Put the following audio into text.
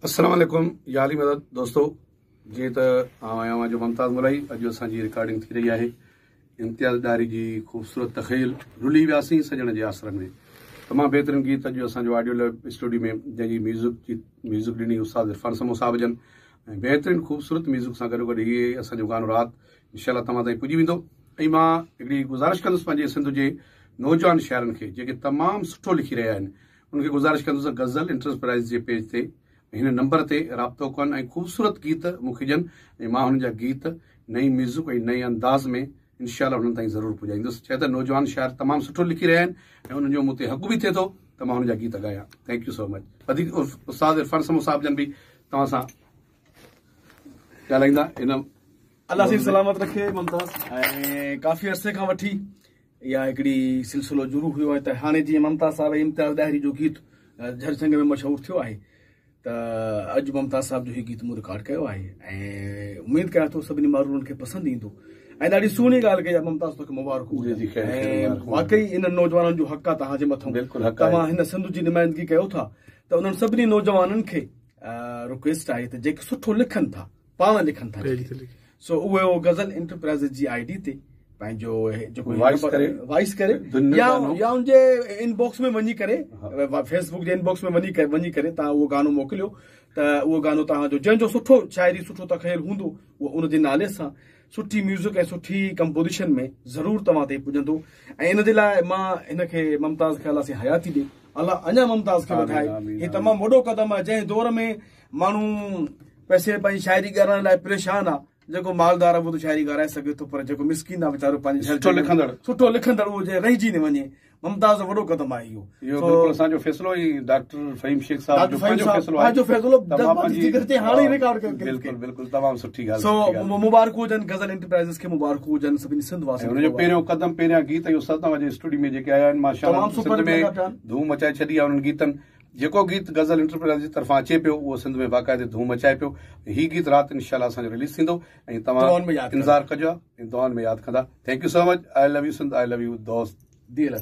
السلام عليڪم يا علي مدد دوستو جيئن ته آئون آهيان اوهان جو ممتاز مولائي اڄ اسان جي رڪارڊنگ ٿي رهي آهي امتياز ڏاهري جي خوبصورت تخيل رلي وياسين سڄڻ جي آسرن ۾ تمام بهترين گيت اڄ اسان جو آڊيو ليب اسٽوڊيو ۾ جنهن جي ميوزڪ جي ميوزڪ ڏني استاد عرفان سمون صاحب جن ۽ بهترين خوبصورت ميوزڪ سان گڏو گڏ هي اسان جو گانو رات انشاء الله توهان تائين پڄي ويندو ۽ مان هڪڙي گذارش ڪندس پنهنجي سنڌ جي نوجوان شاعرن کي جيڪي تمام سٺو لکي رهيا آهن ان کي گذارش ڪندس ته غزل انٽرپرائز جي پيج تي هن نمبر تي رابطو ڪن ۽ خوبصورت گيت مون کي ڏين ۽ مان هنن جا گيت نئين ميوزڪ ۽ نئين انداز ۾ انشاء الله هنن تائين ضرور پڄائيندس ڇو ته نوجوان شاعر تمام سٺو لکي رهيا آهن ۽ انهن جو مون تي حق به ٿئي ٿو ته مان هنن جا گيت ڳايان thank you سو مچ وڌيڪ استاد عرفان سمون صاحب جن به توهان سان ڳالهائيندا ان الله سائين سلامت رکي ممتاز ۽ ڪافي عرصي کان وٺي اها هڪڙي سلسلو جرو هيو آهي ته هاڻي جيئن ممتاز صاحب ۽ امتياز ڏاهري جو گيت جهر جهنگ ۾ مشهور ٿيو آهي ته اڄ ممتاز صاحب جو هي گيت مون رڪارڊ ڪيو آهي ۽ اميد ڪيان ٿو سڀني ماڻهن کي پسند ايندو ۽ ڏاڍي سهڻي ڳالهه ڪئي آهي ممتاز توکي مبارڪون ۽ واقعي انهن نوجوانن جو حق آهي توهان جي مٿان بلڪل حق توهان هن سنڌ جي نمائندگي ڪيو ٿا ته انهن سڀني نوجوانن کي رڪويسٽ آهي ته جيڪي سٺو لکن ٿا پاڻ لکن ٿا سو اهي اهو غزل انٽرپرائزز جي I D تي پنهنجو جيڪو وائس ڪري وائس ڪري يا يا ان جي ان باڪس ۾ وڃي ڪري فيس بڪ جي ان باڪس ۾ وڃي ڪري وڃي ڪري توهان اهو گانو موڪليو ته اهو گانو توهان جو جنهن جو سٺو شاعري سٺو تخيل هوندو اهو ان جي نالي سان سٺي ميوزڪ ۽ سٺي ڪمپوزيشن ۾ ضرور توهان تائين پڄندو ۽ ان جي لاء مان هن کي ممتاز کي الله سائين حياتي ڏي الله اڃا ممتاز کي وڌائي هي تمام وڏو قدم آهي جنهن دور ۾ ماڻهو پئسي پنهنجي شاعري ڳارائڻ لاء پريشان آ جيڪو مالدار آ اهو ته شاعري ڳارائي سگهي ٿو پر جيڪو مسڪين آ ويچارو پنهنجي سٺو لکندڙ سٺو لکندڙ اهو جي رهجي نه وڃي ممتاز جو وڏو قدم آهي اهو اهو بلڪل اسان جو فيصلو ۽ ڊاڪٽر فهيم شيخ صاحب جو پنهنجو فيصلو آهي پنهنجو فيصلو جذباتي جگر تي هاڻي ئي رڪارڊ ڪيو بلڪل بلڪل تمام سٺي ڳالهه سو مبارڪون هجن غزل انٽرپرائزز کي مبارڪون هجن سڀني سنڌ واسين ان جو پهريون قدم پهريان گيت اهو سر توهان جي اسٽوڊيو ۾ جيڪي آيا آهن ماشاءالله سنڌ ۾ ڌوم مچائي ڇڏي آهي انهن گيتن جيڪو گيت غزل انٽرپرائز جي طرفان اچي پيو اهو سنڌ ۾ باقاعدي ڌوم مچائي پيو. هي گيت رات انشاء الله اسان جو رليز ٿيندو ۽ توهان انتظار ڪجو ۽ دعائن ۾ ياد ڪندا. Thank you so much I love you Sindh I love you دوست. دير.